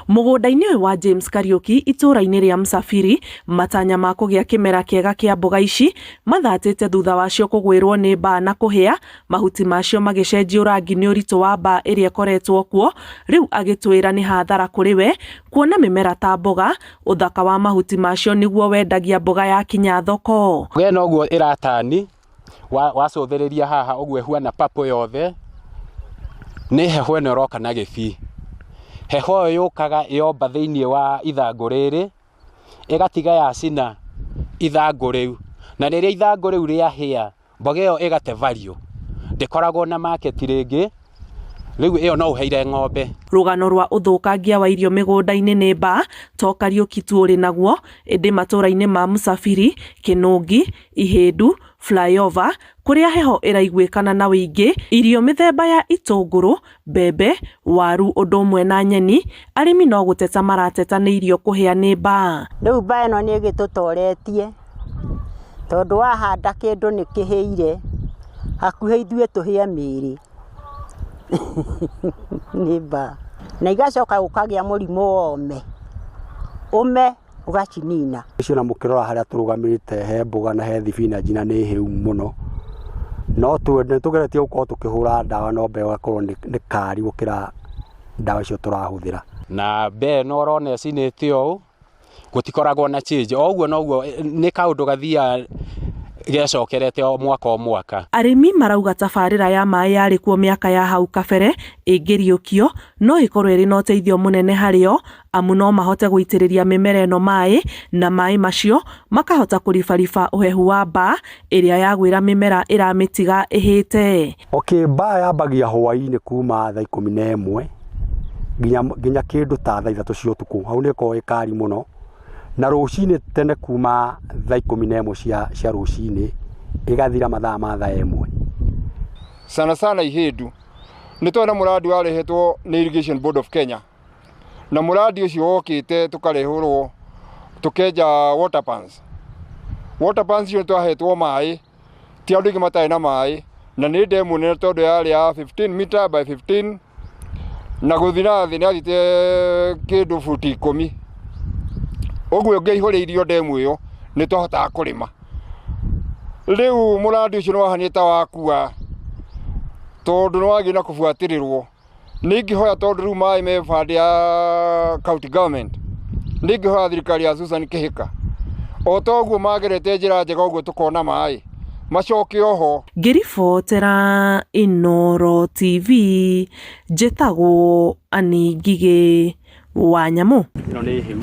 Mũgũnda-inĩ ũyũ wa James Kariũki itũũra-inĩ rĩa Msafiri, matanya ma kũgĩa kĩmera kĩega kĩa mboga ici mathatĩte thutha wacio kũgwĩrwo nĩ mbaa na kũhĩa, mahuti macio magĩcenjio rangi nĩ ũritũ wa mbaa ĩrĩa ĩkoretwo kuo, rĩu agĩtwĩra nĩ hathara kũrĩ we kuona mĩmera ta mboga, ũthaka wa mahuti macio nĩguo wendagia mboga yakinya thoko. Mboga ĩno ũguo ĩratani wacũthĩrĩria haha ũguo ĩhuana purple yothe, nĩ heho ĩno ĩroka na gĩbii. Heho ĩyo yũkaga yomba thĩiniĩ wa ithangũ rĩrĩ, ĩgatiga yacina ithangũ rĩu. Na rĩrĩa ithangũ rĩu rĩahĩa, mboga ĩyo ĩgate value, ndĩkoragwo na market rĩngĩ, rĩu ĩyo no ũheire ng'ombe. Rũgano rwa ũthũkangia wa irio mĩgũnda-inĩ nĩ mbaa to Kariũki tu ũrĩ naguo, ĩndĩ matũũra-inĩ ma Msafiri, Kĩnũngi, Ihĩndu, Flyover, kũrĩa heho ĩraiguĩkana na ũingĩ, irio mĩthemba ya itũngũrũ, mbembe, waru ũndũ ũmwe na nyeni, arĩmi no gũteta marateta nĩ irio kũhĩa nĩ mbaa. Rĩu mbaa ĩno nĩ ĩgĩtũtoretie tondũ wahanda kĩndũ nĩ kĩhĩire, hakuhĩ ithuĩ tũhĩe mĩĩrĩ nĩ mbaa. Na igacoka gũkagĩa mũrimũ wa ũme, ũme ũgacinina. Icio na mũkĩrora harĩa tũrũgamĩte he mboga na he thibinanji na nĩ hĩu mũno. No nĩ tũgeretie gũkorwo tũkĩhũra ndawa no mbegũ ĩgakorwo nĩ kari gũkĩra ndawa icio tũrahũthĩra. Na mbee ĩno ũrona ĩcinĩte ũũ, gũtikoragwo na change, o ũguo noguo nĩ kaũndũ gathiaga gecokerete o mwaka o mwaka. Arĩmi marauga tabarĩra ya maĩ yarĩ kuo mĩaka ya hau kabere ĩngĩriũkio no ĩkorwo ĩrĩ na ũteithio mũnene harĩ o amu no mahote gũitĩrĩria mĩmera ĩno maĩ na maĩ macio makahota kũribariba ũhehu wa mbaa ĩrĩa yagwĩra mĩmera ĩramĩtiga ĩhĩte. Okay, mbaa yambagia hwaĩ-inĩ kuma thaa 11 nginya kĩndũ ta thaa 3 cia ũtukũ, hau nĩ ĩkoragwo ĩ kari mũno, na rũcinĩ tene kuma thaa 11 cia rũcinĩ ĩgathira mathaa ma thaa 1. Sana sana Ihĩndu nĩ twarĩ na mũrandi warehetwo nĩ Irrigation Board of Kenya, na mũrandi ũcio wokĩte tũkarehũrwo tũkenja water pans. Water pans icio nĩ twahetwo maĩ, ti andũ aingĩ matarĩ na maĩ, na nĩ ndemu nene tondũ yarĩ ya 15 meter by 15 na gũthiĩ na thĩ nĩ yathiĩte kĩndũ buti 10. Ũguo ũngĩaihũrĩirio ndemu ĩyo nĩ twahotaga kũrĩma. Rĩu mũrandi ũcio nĩ wahanire ta wakua tondũ nĩ wagĩire na kũbuatĩrĩrwo. Nĩ ingĩhoya tondũ rĩu maĩ me band ya county government, nĩ ingĩhoya thirikari ya Susan Kĩhĩka o ta ũguo magerete njĩra njega ũguo tũkona maĩ macoke oho. Ngĩribotera Inooro TV, njĩtagwo Annie Ngigĩ wa Nyamũ. Ĩno nĩ hĩu.